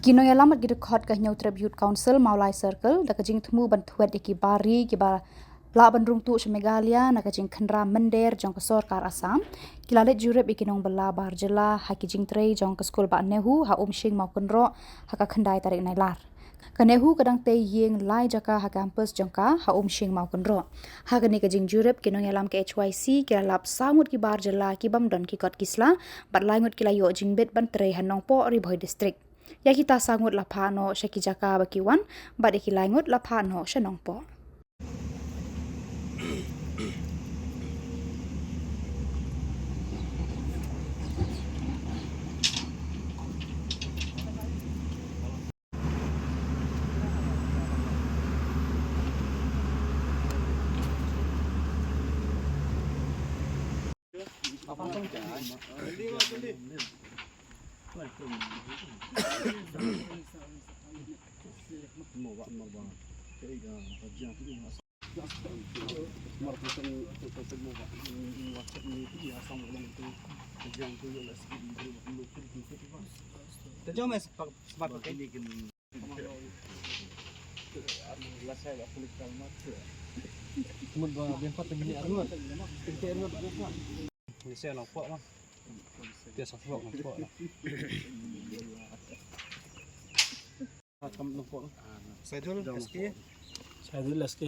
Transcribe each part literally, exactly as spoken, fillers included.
Ki nongïalam bad ki dkhot ka Hynñiewtrep Youth Council Mawlai Circle, da ka jingthmu ban thwet ïa ki bar ri kiba lah ban rung tuh sha Meghalaya na ka jingkhynra mynder jong ka sorkar Assam, ki la leit jurip ïa ki nongbylla bar jylla ha ki jingtrei jong ka skul bah NEHU ha Umshing Mawkynroh ha ka khyndai tarik Nailar. Ka NEHU ka dang tei ïing lai jaka ha campus jong ka ha Umshing Mawkynroh. Ha kane ka jingjurip, ki nongïalam ka H Y C ki la lap saw ngut ki bar jylla ki bym don ki kot ki sla, bad lai ngut ki la ïoh jingbit ban trei ha Nongpoh, Ri Bhoi District. Ïa kita saw ngut la phah noh sha ki jaka ba ki wan, bad ïa ki lai ngut la phah noh sha Nongpoh. Saidul, S K. Saidul, S K.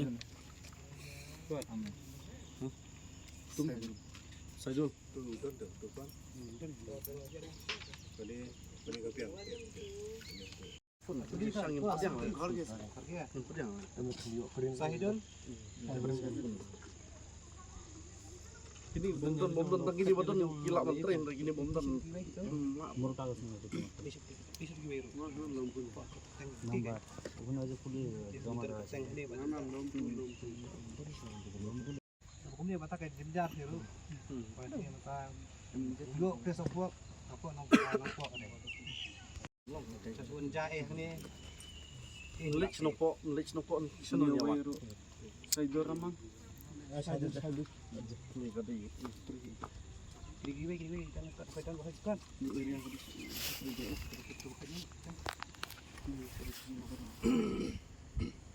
Saidul. Sahidul. Kini bym don, bym don, tang kini ba don, ki lah ban train, kini bym don. Hmm, lah. Kumne bata ka jynjar hi ruh. Hmm. Ba ni bata. Yo, ke sopok, apa nong, nong pok ni. Sa suan ja eh ni. Lich nopo, lich nopo ni. Sino ya wa. Saidul Ramang. Saidul, Saidul. Ni ka di. Kiri kiwei, kiri kiwei, kan, kan, kan, kan. Ni area ka di.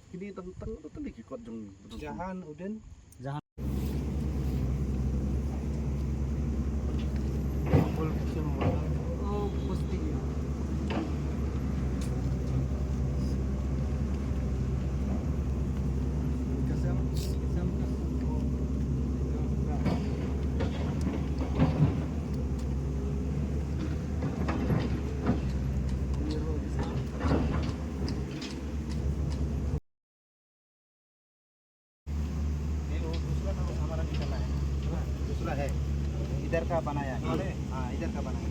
Kini tang, tang, tang di ki kot jong. Jahan Uden. Jahan. ये वो दूसरा नाम हमारा निकला है। हाँ, दूसरा है। इधर का बनाया है। हाँ, इधर का बनाया।